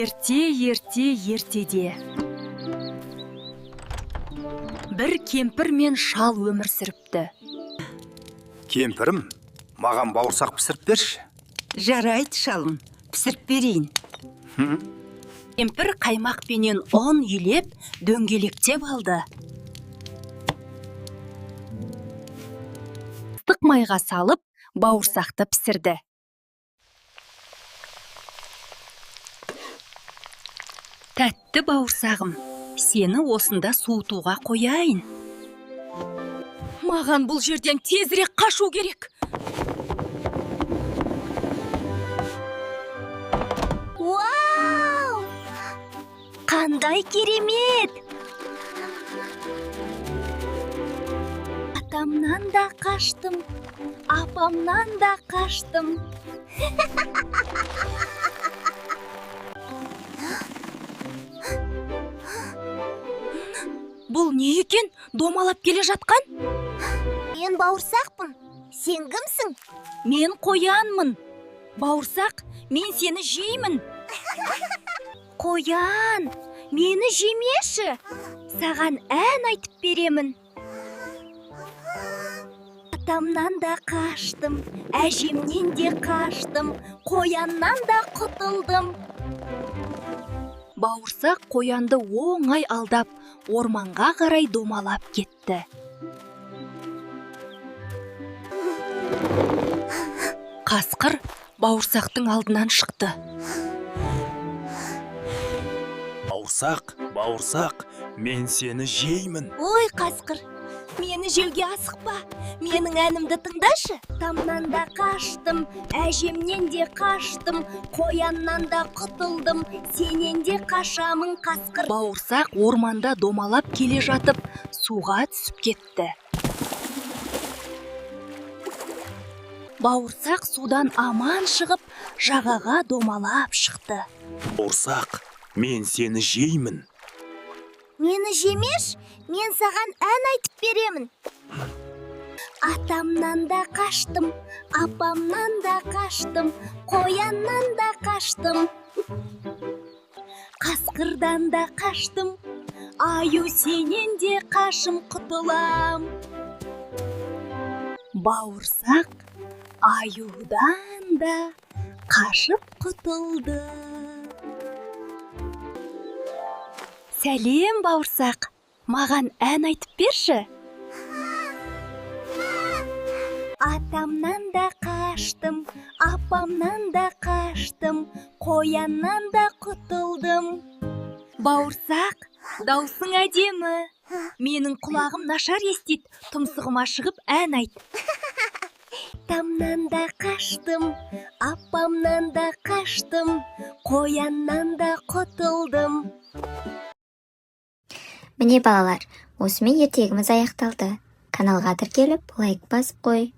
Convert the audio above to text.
Ерте, ерте, ертеде бір кемпір мен шал өмір сүріпті. Кемпірім, маған бауырсақ пісіріп берші. Жарайды, шалым, пісіріп берейін. Кемпір қаймақпенен ұн илеп, дөңгелектеп алды. Ыстық майға салып, бауырсақты пісірді. Тәтті бауырсағым, сені осында суытуға қояйын. Маған бұл жерден тезірек қашу керек. Вау! Қандай керемет! Атамнан да қаштым, апамнан да қаштым. Бұл не екен? Домалап келе жатқан? Мен бауырсақпын. Сен кімсің? Мен қоянмын. Бауырсақ, мен сені жеймін. Қоян, мені жемеші. Саған ән айтып беремін. Атамнан да қаштым, әжемнен де қаштым, қояннан да құтылдым. Бауырсақ қоянды оңай алдап, орманға қарай домалап кетті. Қасқыр бауырсақтың алдынан шықты. Бауырсақ, бауырсақ, мен сені жеймін. Ой, қасқыр, мені жеуге асықпа. Менің әнімді тыңдашы. Тамнан да қаштым, әжемнен де қаштым, қояннан да құтылдым, сенен де қашамын, қасқыр. Бауырсақ орманда домалап келе жатып, суға түсіп кетті. Бауырсақ судан аман шығып, жағаға домалап шықты. Бауырсақ, мен сені жеймін. Мені жемеш, мен саған ән айтып беремін. Атамнан да қаштым, апамнан да қаштым, қояннан да қаштым. Қасқырдан да қаштым, аю сенен де қашым құтылам. Бауырсақ аюдан да қашып құтылды. Сәлем, бауырсақ, маған ән айтып берші. Атамнан да қаштым, апамнан да қаштым, қояннан да құтылдым. Бауырсақ, даусың әдемі. Менің құлағым нашар естиді, тұмсығыма шығып ән айт. Атамнан да қаштым, апамнан да қаштым, қояннан да құтылдым. Міне, балалар, осымен ертегіміз аяқталды. Каналға тіркеліп, лайк басып қой.